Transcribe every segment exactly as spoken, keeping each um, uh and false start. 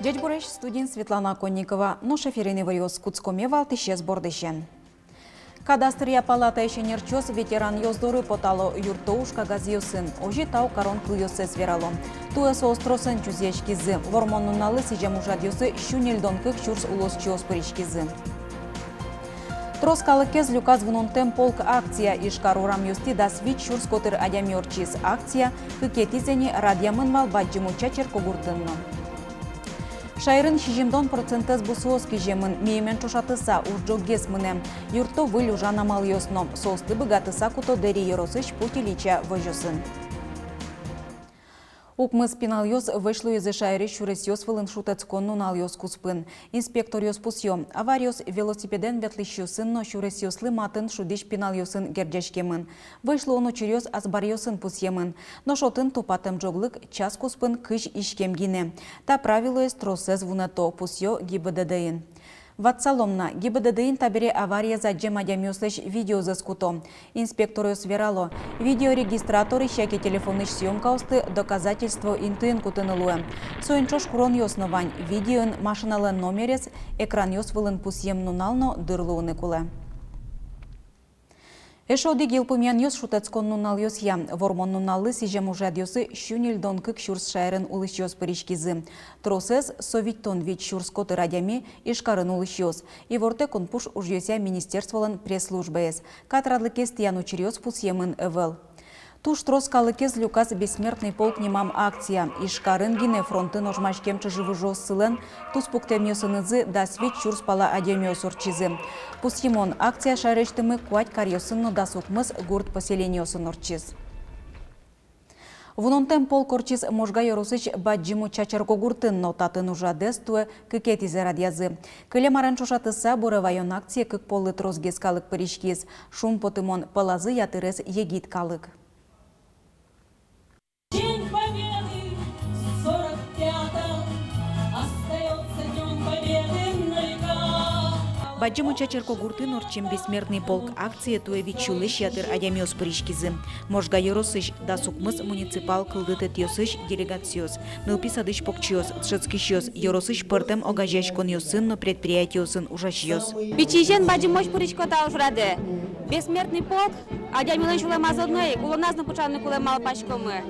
Ӟечбуресь, студиын Светлана Конникова. Нош эфирын иворъёс. Кутскомы валтӥсез бордысен. Кадастръя палатаысь ӧнерчиос ветеранъёс доры потало, юртто ужкагазъёсын, озьы тау карон кылъёссэс верало. Туэ соос тросэн чузъяськизы. Вормон нуналлы сӥзем ужрадъёсы сю ньыльдон кык сюрс улосчиос пыриськизы. Трос калыкез люказ «Вунонтэм полк» акция. Ижкар урамъёстӥ дас вить сюрс котыр адями ортчиз. Акция кыкетӥзэ ни радъямын вал Бадӟым Уча черкогуртын но. Шаерын сизьымдон процентэз бусыос киземын. Миемен ӵошатыса, уж ӝоггес мынэ. Юртто выль ужан амалъёс но. Соосты быгатыса куто Дэри ёросысь «Путь Ильича» возёсын. Укмыс пиналъёс вӧсь луизы шаерысь сюресъёс вылын шутэтскон нуналъёс куспын. Инспекторъёс пусъё: авариос велосипедэн ветлӥсьёсын но сюресъёслы матын шудӥсь пиналъёсын герӟаськемын. Вӧсь луон учыръёс азбаръёсын пусъемын. Нош отын тупатэм ӝоглык час куспын кызь иськем гинэ. Та правилоез тросэз вунэто, пусъё ГИБДД-ын. Ватсалом на, ГИБДД-ын табере авариез адӟем адямиослэсь видеозэс куто. Инспекторъёс верало: видеорегистраторысь яке телефонысь съёмкаосты доказательство интыын кутыны луэ. Соин ӵош куронъёс но вань: видеоын машиналэн номерез экранъёс вылын пусъем нунал но дыр луыны кулэ. Эшшо одӥг йылпумъянъёс шутэтскон нуналъёсъя. Вормон нуналлы сӥзем ужрадъёсы сю ньыльдон кык сюрс шаерын улӥсьёс пыриськизы. Тросэз, со витьтон вить сюрс котыр адями, Ижкарын улӥсьёс. Иворте кунпуш ужъёсъя министерстволэн пресс-службаез. Катрадлыкез тӥян учыръёс пусъемын ӧвӧл. Туж трос калыкез люказ «Бессмертный полк» нимам акция. Ижкарын гинэ фронтын ожмаськем чыжы-выжыоссылэн туспуктэмъёсынызы дас вить сюрс пала адямиос ортчизы. Пусйымон, акция шаерысьтымы куать каръёсын но дас укмыс гурт поселениосын ортчиз. «Вунонтэм полк» ортчиз Можга ёросысь Бадӟым Уча черкогуртын но. Татын ужрадэз туэ кыкетӥзэ радъязы. Кылем арен ӵошатыса, «Буре ваён» акцие кык поллы тросгес калык пыриськиз. Шумпотымон, пӧлазы ятырез егит калык. День Победы в сорок пятом остаётся Днём Победы навека. Бадӟым Уча черкогуртын ортчем «Бессмертный полк» акцие туэ вить сюлэсь ятыр адямиос пыриськизы. Можга ёросысь дас укмыс муниципал кылдытэтъёсысь делегациос, нылпи садысь покчиос, дышетскисьёс, ёросысь пӧртэм огазеяськонъёсын но предприятиосын ужасьёс. Пичиысен бадӟымозь пырисько та ужрадэ. «Бессмертный полк» адямилэн сюлэмаз одно ик, улоназ но пыӵаны кулэ, малпаськомы.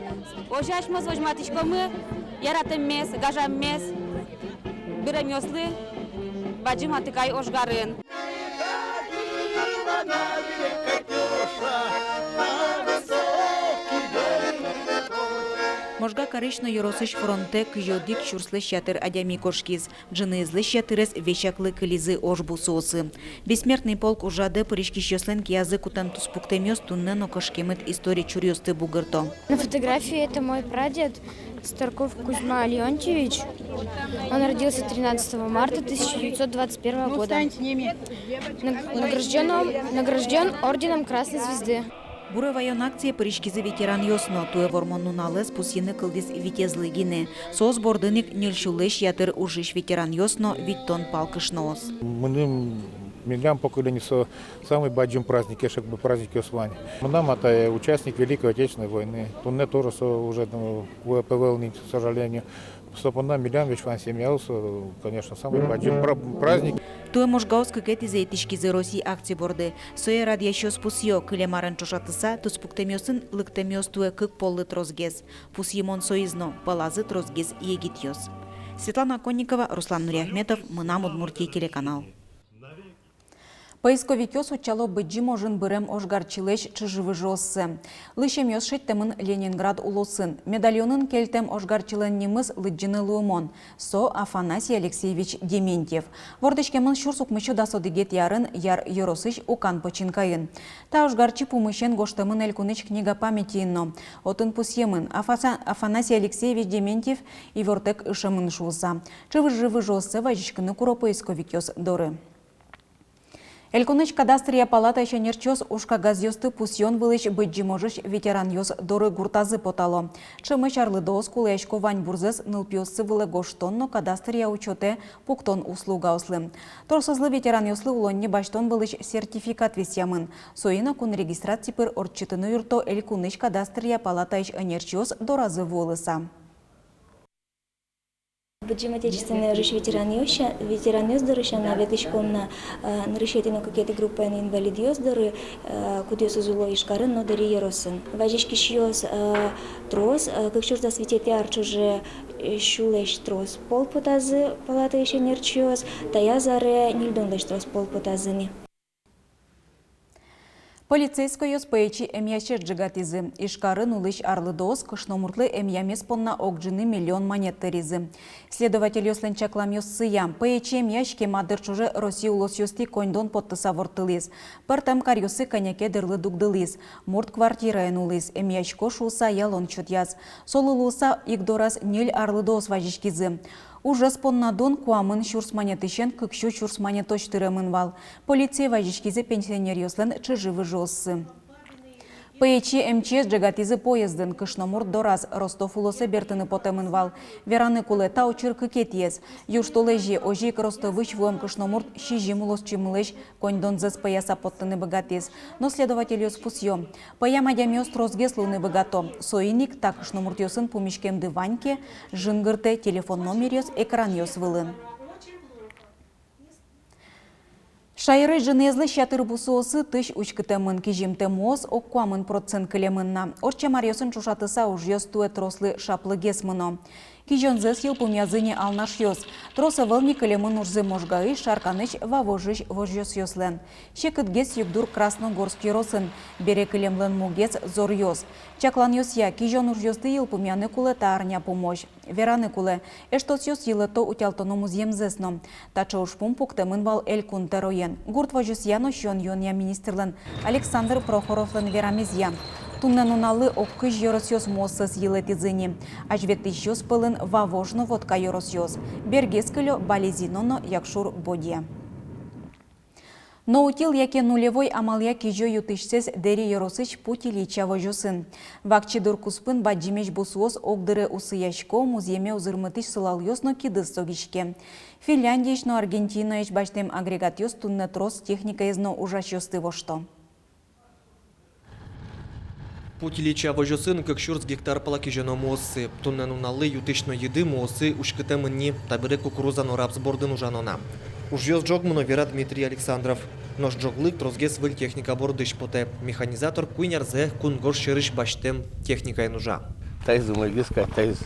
Озьы асьмеос возьматӥськомы яратэммес, гажаммес быремъёслы Бадӟым Атыкай ожгарын. Можга карысь но ёросысь фронтэ кызь одӥг сюрслэсь ятыр адями кошкиз. Ӝыныезлэсь ятырез весяклы кылизы ож бусыосы. «Бессмертный полк» ужрадэ пыриськисьёслэн киязы кутэм туспуктэмъёс туннэ но кышкемыт история чуръёсты бугырто. На фотографии это мой прадед Старков Кузьма Леонтьевич. Он родился тринадцатого марта тысяча девятьсот двадцать первого года. Наг-, награждён, награждён орденом Красной Звезды. «Буре ваён» акцие пыриськизы ветеранъёс но. Туэ Вормон нуналэз пусйыны кылдӥз витезлы гинэ. Соос бордын ик ньыль сюлэсь ятыр ужысь ветеранъёс но витьтон палкышноос. Мыным, милям поколение со самый бадӟым праздник, кыӵе ке праздникъёс вань. Мынам атай участник Великой Отечественной войны. Туннэ тоже со уже, ну, куэпе ӧвӧл ни, к сожалению. Со понна милям весь вань семьяос, э, конечно, самый бадӟым пра-, праздник. Туэ можгаос кыкетӥзэ итӥськизы Россия акци борды. Сое радъясьёс пусъё: кылем арен ӵошатыса, туспуктэмъёсын лыктэмъёс туэ кык поллы тросгес. Пусйымон соиз но: пӧлазы тросгес егитъёс. Светлана Конникова, Руслан Нуриахметов, «Мынам Удмуртие» телеканал. Поисковикъёс утчало Быдӟым ожын бырем ожгарчилэсь чыжы-выжыоссэ. Лысьӧмъёс шедьтэмын Ленинград улосын. Медальонын кельтэм ожгарчилэн нимыз лыдӟыны луымон. Со Афанасий Алексеевич Дементьев. Вордӥськемын сюрс укмыссю дас одӥгетӥ арын Яр ёросысь Укан починкаын. Та ожгарчи пумысен гожтэмын элькунысь книга памятиын но. Отын пусъемын: Афаса-, Афанасий Алексеевич Дементьев ивортэк ышемын шуыса. Чыжы-выжыоссэ вазиськыны куро поисковикъёс доры. Элькунысь кадастръя палатаысь ӧнерчиос ужкагазъёсты пусъён вылысь Быдӟым ожысь ветеранъёс доры гуртазы потало. Ӵемысь арлыдоос кулэясько ваньбурзэс нылпиоссы вылэ гожтон но кадастръя учётэ пуктон услугаослы. Тросэзлы ветеранъёслы улонни басьтон вылысь сертификат висъямын. Соин ик кун регистраци пыр ортчытыны юртто элькунысь кадастръя палатаысь ӧнерчиос доразы вуылыса. Быдӟым Отечественной ожысь ветеранъёс, ветеранъёс доры сяна ветлӥськом на, э, нырысетӥ но кыкетӥ группаен инвалидъёс доры, э, кудъёсыз уло Ижкарын но Дэри ёросын. Вазиськисьёс, э, трос, э, кык сюрс дас витетӥ ар ӵоже, э, сюлэсь трос пол потазы палатаысь ӧнерчиос, таяз аре ньыльдонлэсь трос пол потазы ни. Полицейскойёс пӧечи эмъясез ӝегатӥзы. Ижкарын улӥсь арлыдоос кышномуртлы эмъямез понна ог ӝыны миллион манет тыризы. Следовательёслэн чакламъёссыя, пӧечи эмъясь кема дыр ӵоже Россия улосъёстӥ коньдон поттыса ворттылӥз. Пӧртэм каръёсы кӧня ке дырлы дугдылӥз. Мурт квартираын улӥз, эмъясько шуыса ялон сётъяз. Солы луыса ик дораз ньыль арлыдоос вазиськизы. Ужез понна дун куамын сюрс манетысен кык сю сюрс манетозь тыремын вал. Полицие вазиськизы пенсионеръёслэн чыжы-выжыоссы. Пӧечи эмчиез ӝегатӥзы поездын, кышномурт дораз Ростов улосэ бертыны потэмын вал. Вераны кулэ, та учыр кыкетӥез. Южтолэзе, озьы ик Ростовысь вуэм кышномурт сизьым улосчимылэсь коньдонзэс пӧяса поттыны быгатӥз. Но следовательёс пусъё: пӧям адямиос тросгес луыны быгато. Соин ик та кышномуртъёсын пумиськемды вань ке, жингыртэ телефон номеръёс экранъёс вылын. Шаерысь ӝыныезлэсь ятыр бусыосы тысь уськытэмын, кизьымтэ муос ог куамын процент кылемын на. Ортчем аръёсын ӵошатыса, ужъёс туэ трослы шаплыгес мыно. Кизёнзэс йылпумъязы ни Алнашъёс. Трос ӧвӧл ни кылемын ужзы Можгаысь, Шарканысь, Вавожысь возёсъёслэн. Секытгес югдур Красногорск ёросын, бере кылемлэн мугез зоръёс. Чакланъёсъя, кизён ужъёсты йылпумъяны кулэ та арня пумозь. Вераны кулэ, эштосъёс йылэто утялтоно музъемзэс но. Таӵе ужпум пуктэмын вал Элькун тӧроен. Гурт возёсъя но сиён-юонъя министрлэн Александр Прохоровлэн верамезъя, туннэ нуналлы ог кызь ёросъёс муоссэс йылэтӥзы ни. Азьветлӥсьёс пӧлын Вавож но Вотка ёросъёс. Бергес кылё Балезино но Якшур-Бӧдья. Ноутил яке нулевой амалъя кизё ю-тысьсэс Дэри ёросысь «Путь Ильича» возёсын. Вакчи дыр куспын бадӟымесь бусыос огдыре усыясько, музъеме узырмытӥсь сылалъёс но кидыс согиське. Финляндиысь но Аргентинаысь басьтэм агрегатъёс туннэ трос техникаез но ужасьёсты вошто. «Путь Ильича» возёсын кык сюрс гектар пала кизёно муоссы. Туннэ нуналлы ю-тысь но йыды муоссы уськытэмын ни, табере кукуруза но рапс бордын ужано на. Ужъёс ӝог мыно, вера Дмитрий Александров. Нош ӝоглык тросгес выль техника бордысь потэ. Механизатор куинь арзэ кунгож сьӧрысь басьтэм техникаен ужа. Таиз умойгес кадь, таиз.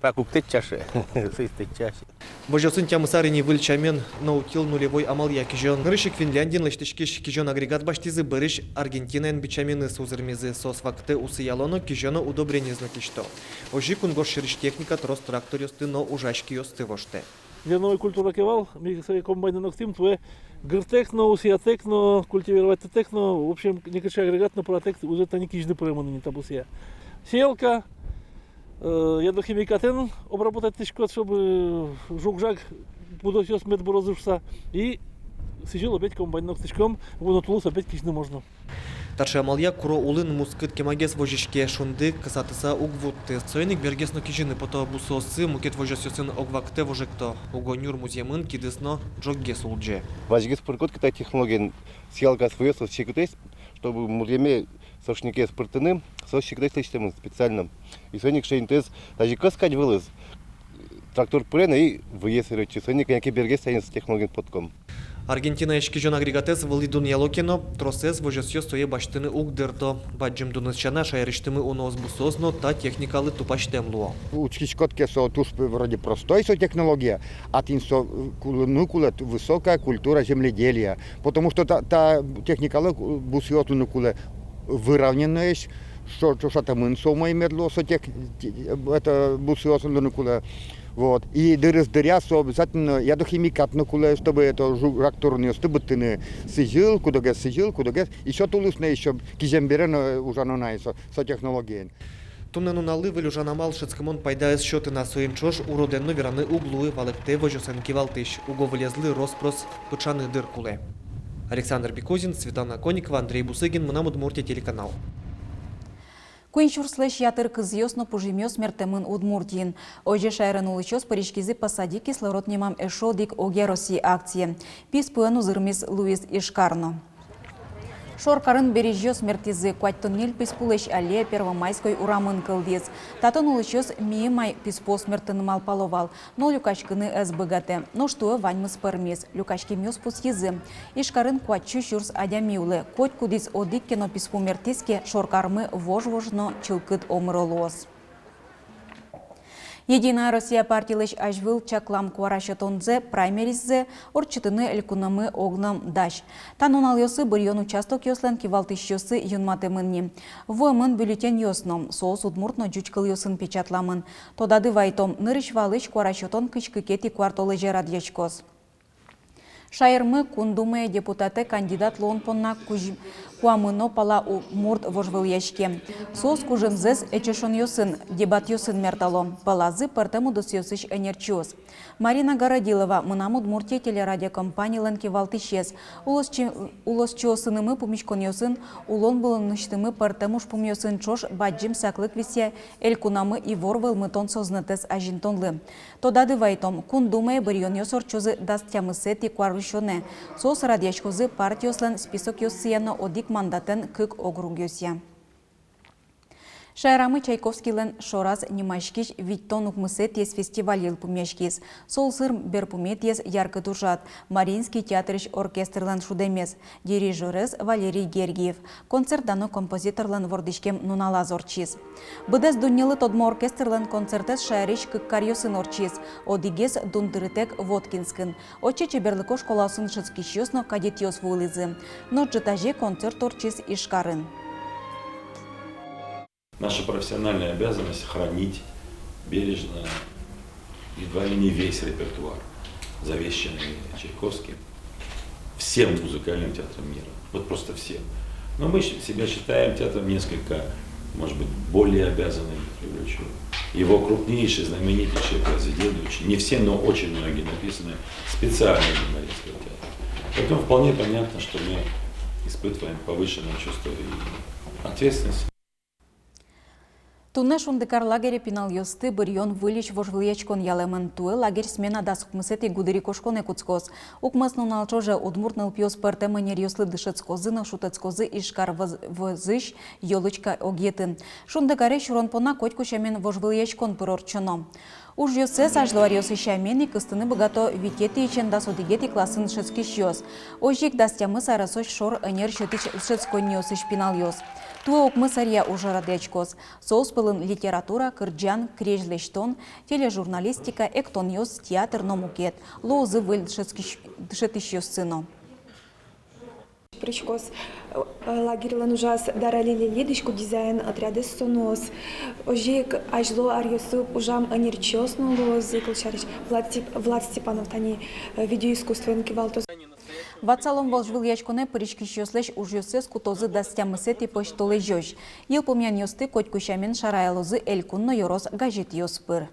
Пак уг тэтчы ше, сыӵе тэтчы ше. Возёсын тямыс ар ини выль сямен ноутил нулевой амалъя кизё. Нырысь ик Финляндиын лэсьтӥськись кизён агрегат басьтӥзы, берысь Аргентинаын бичаменыз узырмизы. Соос вакытэ усыяло но, кизёно удобрениез но кисьто. Озьы кунгож сьӧрысь техника трос тракторъёсты но ужась киосты воштэ. Зерновой культура ке вал, ми сое комбайнэн октӥм, туэ гыртэк но, усыятэк но, культивировать тытэк но, в общем, некыӵе агрегат но пыратэк, узыр тани кизьыны пыремын ини та бусыя. Сеялка, э, ядохимикатэн обработать тӥськод, чтобы жуг-жаг пудосъёс мед бырозы шуса. И сӥзьыл опять комбайнэн октӥськом, вуоно тулыс опять кизьыны можно. Таӵе амалъя куро улын мускыт кемагес возиське, шунды кысатыса уг вутты. Соин ик бергес но кизьыны пото. Бусыоссы мукет возёсъёсын ог вакытэ вожекто. Уго нюр музъемын кидыс но ӝоггес улӟе. Вазьгес пыркод ке та технологиен, сеялкаос вуо со секытэсь, чтобы музъеме сошникез пыртыны, со секытэсь лэсьтэмын специально. И соин ик шеньтэз тазьы кӧс кадь вылыз. Трактор пыре но и вуэ сэрэ отчы. Соин ик кӧня ке бергес таин технологиен потком. Аргентинаысь кизён агрегатэз вылӥ дунъяло ке но, тросэз возёсъёс сое басьтыны уг дырто. Бадӟым дуныз сяна, шаерысьтымы уноос бусыос но та техникалы тупасьтэм луо. Учкиськод ке, со туж вроде простой со технология, а тӥни со, э, кулэ, ну, кулэ высокая культура земледелия, потому что та, та техникалы, э, бусыос луыны кулэ выровненноесь, со, со ӵошатэмын со умой мед луоз, со тех-, те-, это, бусыос луыны кулэ. Вот. И дырыз дыръя со обязательно ядохимикат но кулэ, чтобы это жу-, жуг-жаг тӧронъёсты быдтыны. Сӥзьыл, кудогез сӥзьыл, кудогез. Ещё тулыс но, ещё кизем бере но ужано на со, со технологиен. Туннэ нуналлы выль ужан амал шӧдскымон пайда ӧз сёты на, соин ӵош уродэн но вераны уг луы, валэктэ возёсэн кивалтӥсь. Уго вылезлы рос-прос пыӵаны дыр кулэ. Александр Бекузин, Светлана Конникова, Андрей Бусыгин, «Мынам Удмуртие» телеканал. Куинь сюрслэсь ятыр кызъёс но пужымъёс мерттэмын Удмуртиын. Озьы шаерын улӥсьёс пыриськизы «Посади кислород» нимам эшшо одӥг огъя Россия акцие. Писпуэн узырмиз луиз Ижкар но. Шоркарын березьёс мерттӥзы. Куатьтон ньыль писпулэсь аллея Первомайской урамын кылдӥз. Татын улӥсьёс миым ай писпуос мерттыны малпало вал, но люкаськыны ӧз быгатэ. Нош туэ ваньмыз пӧрмиз. Люкаськемъёс пусйизы: Ижкарын куать сю сюрс адями улэ. Котькудӥз одӥг ке но писпу мерттӥз ке, шоркармы вож-вож но чылкыт омыро луоз. «Единая Россия» партилэсь азьвыл чаклам куара сётонзэ, праймериззэ, ортчытыны элькунамы огнам дась. Та нуналъёсы быръён участокъёслэн кивалтӥсьёссы юнматэмын ни. Вуэмын бюллетеньёс но, соос удмурт но ӟуч кылъёсын печатламын. Тодады вайтом, нырысь валысь куара сётон кызь кыкетӥ куартолэзе радъяськоз. Шаермы Кун Думае депутатэ кандидат луон понна кузь-, куамын но пала удмурт вожвылъяське. Соос кужымзэс эчешонъёсын, дебатъёсын мертало. Пӧлазы пӧртэм удысъёсысь ӧнерчиос. Марина Городилова, «Мынам Удмуртие» телерадиокомпанилэн кивалтӥсез. Улосчи-, улосчиосынымы пумиськонъёсын, улон-вылонысьтымы пӧртэм ужпумъёсын ӵош бадӟым саклык висъя элькунамы ивор вӧлмытон сӧзнэтэз азинтонлы. Тодады вайтом, Кун Думае быръёнъёс ортчозы дас тямысэтӥ куарусёнэ. Соос радъяськозы партиослэн списокъёссыя но одӥг мандатэн кык округъёсъя. Шаерамы Чайковскийлэн шораз нимаськись витьтон укмысэтӥез фестиваль йылпумъяськиз. Со сылы берпуметӥез яркыт ужрад — Мариинский театрысь оркестрлэн шудэмез. Дирижёрез Валерий Гергиев. Концерт дано композиторлэн вордӥськем нуналаз ортчиз. Быдэс дуннелы тодмо оркестрлэн концертэз шаерысь кык каръёсын ортчиз. Одӥгез дун тырытэк Воткинскын. Отчы чеберлыко школаосын дышетскисьёс но кадетъёс вуылӥзы. Нош ӝытазе концерт ортчиз Ижкарын. Наша профессиональная обязанность — хранить бережно едва ли не весь репертуар, завещанный Чайковским всем музыкальным театрам мира. Вот просто всем. Но мы щ-, себя считаем театром несколько, может быть, более обязанным, я говорю, чего. Его крупнейшие, знаменитейшие произведения, очень, не все, но очень многие написаны специально для Мариинского театра. Поэтому вполне понятно, что мы испытываем повышенное чувство и ответственности. Туннэ «Шундыкар» лагере пиналъёсты быръён выльысь вожвылъяськон ялэмын. Туэ лагерь смена дас укмысэтӥ гудырикошконэ кутскоз. Укмыс нунал ӵоже удмурт нылпиос пӧртэм ӧнеръёслы дышетскозы но шутэтскозы Ижкар вӧз-, вӧзысь «Ёлочка» огъетын. «Шундыкаре» сюрон понна котьку сямен вожвылъяськон пыр ортчоно. Ужъёссэс азьло аръёсы сямен ик ыстыны быгато витетӥысен дас одӥгетӥ классын дышетскисьёс. Озьы ик дас тямыс аресозь шор ӧнер сётӥсь дышетсконниосысь пиналъёс. Туэ укмыс ӧръя уж радъяськоз. Соос пӧлын литература, кырӟан, крезь лэсьтон, тележурналистика, эктонъёс, театр но мукет. Луозы выль дышетскись-, дышетӥсьёссы но. Пыриськоз, э, лагерьлэн ужаз Дарали Лели, дӥськут дизайн отрядэз со нуоз. Озьы ик азьло аръёсы ужам ӧнерчиос но луозы, кылсярысь, Влад Степ-, Влад Степанов, тани, э, видеоискусствоен кивалтоз. Ватсалом, вожвылъяськонэ пыриськисьёслэсь ужъёссэс кутозы дас тямысэтӥ пӧсьтолэзёзь. Йылпумъянъёсты котьку сямен шараялозы элькун но ёрос газетъёс пыр.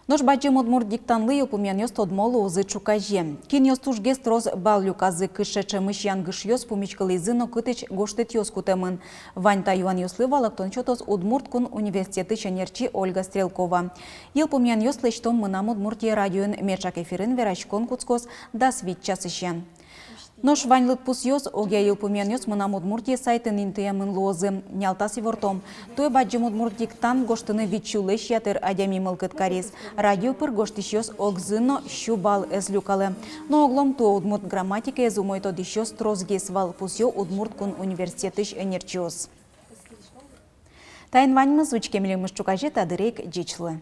Нош бадӟым удмурт диктантлы йылпумъянъёс тодмо луозы ӵуказе. Кинъёс тужгес трос балл люказы, кыӵе ӵемысь янгышъёс пумиськылӥзы но кытысь гожтэтъёс кутэмын. Вань та юанъёслы валэктон сётоз Удмурт кун университетысь ӧнерчи Ольга Стрелкова. Йылпумъянъёс лэсьтом «Мынам Удмуртие» радиоын меӵак эфирын, вераськон кутскоз дас вить часысен. Нош вань лыдпусъёс, огъя йылпумъянъёс «Мынам Удмуртие» сайтын интыямын луозы. Нялтас ивортом: туэ бадӟым удмурт диктант гожтыны вить сюлэсь ятыр адями мылкыд кариз. Радио пыр гожтӥсьёс огзы но сю балл ӧз люкалэ. Но оглом туэ удмурт грамматикаез умой тодӥсьёс тросгес вал, пусйо Удмурт кун университетысь ӧнерчиос. Таин ваньмыз. Учке милемыз ӵуказе та дыре ик. Ӟеч луэ.